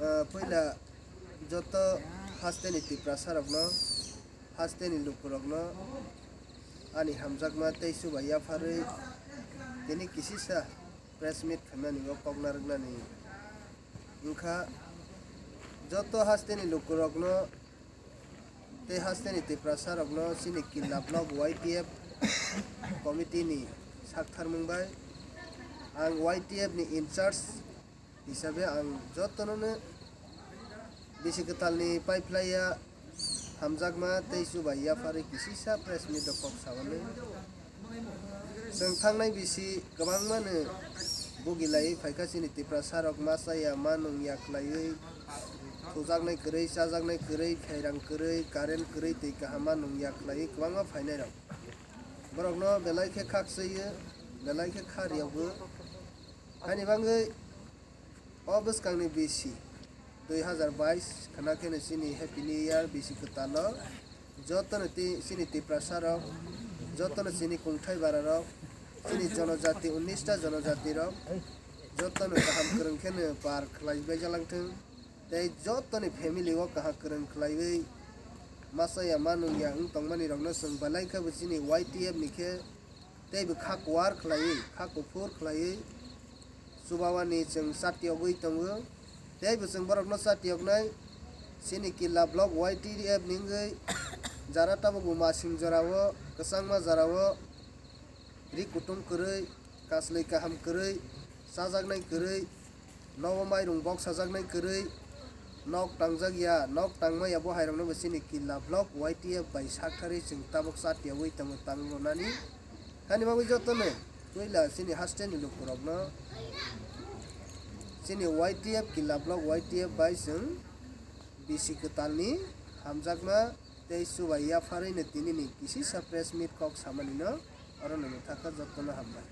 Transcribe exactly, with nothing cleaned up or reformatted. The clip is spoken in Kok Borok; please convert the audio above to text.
Ah, puila joto hasteni Tiprasarokno, hasteni lukurokno ani hamjakma tei chuba yapharwi tini kisisa press meet khaimani o kok narwknani wngkha. Joto hasteni lukurokno tei hasteni Tiprasarokno chini Killa Block Y T F committee ni saktharmung bai ang Y T F ni in charge hisabe ang jotono no bisi kwtalni paiphlaiya hamjakma tei chubai yapharwi kisisa press meet o kok saui. Chwng thangnai bisi kwbangmano bugilaiwi phaikha chini Tiprasarok ma chaya ma nungya khlaiwi thujaknai kwrwi, chajaknai kwrwi, khairang kwrwi, current kwrwi, twi kaham ma nungya khlaiwi kwbangma phainairok. Borokno belai khe khakchwiyo, belai khe kha riyogo. Haini bagwi o bwskangni bisi dui hazar bais khwna kheno chini Happy New Year bisi kwtalo jotono ti-, chini Tiprasarok, jotono chini kungthai bararok, chini jonojati unnish ta jonojatirok jotono kaham kwrwng kheno par khlai baijalang thung. Tei jottoni family o kaham kwrwng khlaiwi ma chaya ma nungya wng tongmani rokno chwng belai khe bo chini Y T F ni khe tei bo kha kuar khlaiwi, kha kuphur khlaiwi chubawani chwng chatiyogwi tongo. Tei bo chwng borokno chatiyoknai chini Killa Block Y T F ni wngwi jara tabuk bo masing jorao, kwchangma jorao ri kutung kwrwi, kaslwi kaham kwrwi, chajaknai kwrwi, nogo mairung bok sajaknai kwrwi, nok tangjak ya, nok tangma ya bo hairokno bo chini Killa Block Y T F bai saktharwi chwng tabuk chatiyogwi tongo tang rwnani. Hani bagwi jotono puila chini hasteni lukurokno chini Y T F, Killa Block Y T F bai chwng bisi kwtalni hamjakma tei chubai yapharwino tinini kisisa press meet kok samanino orono mwthakha jotono hambai.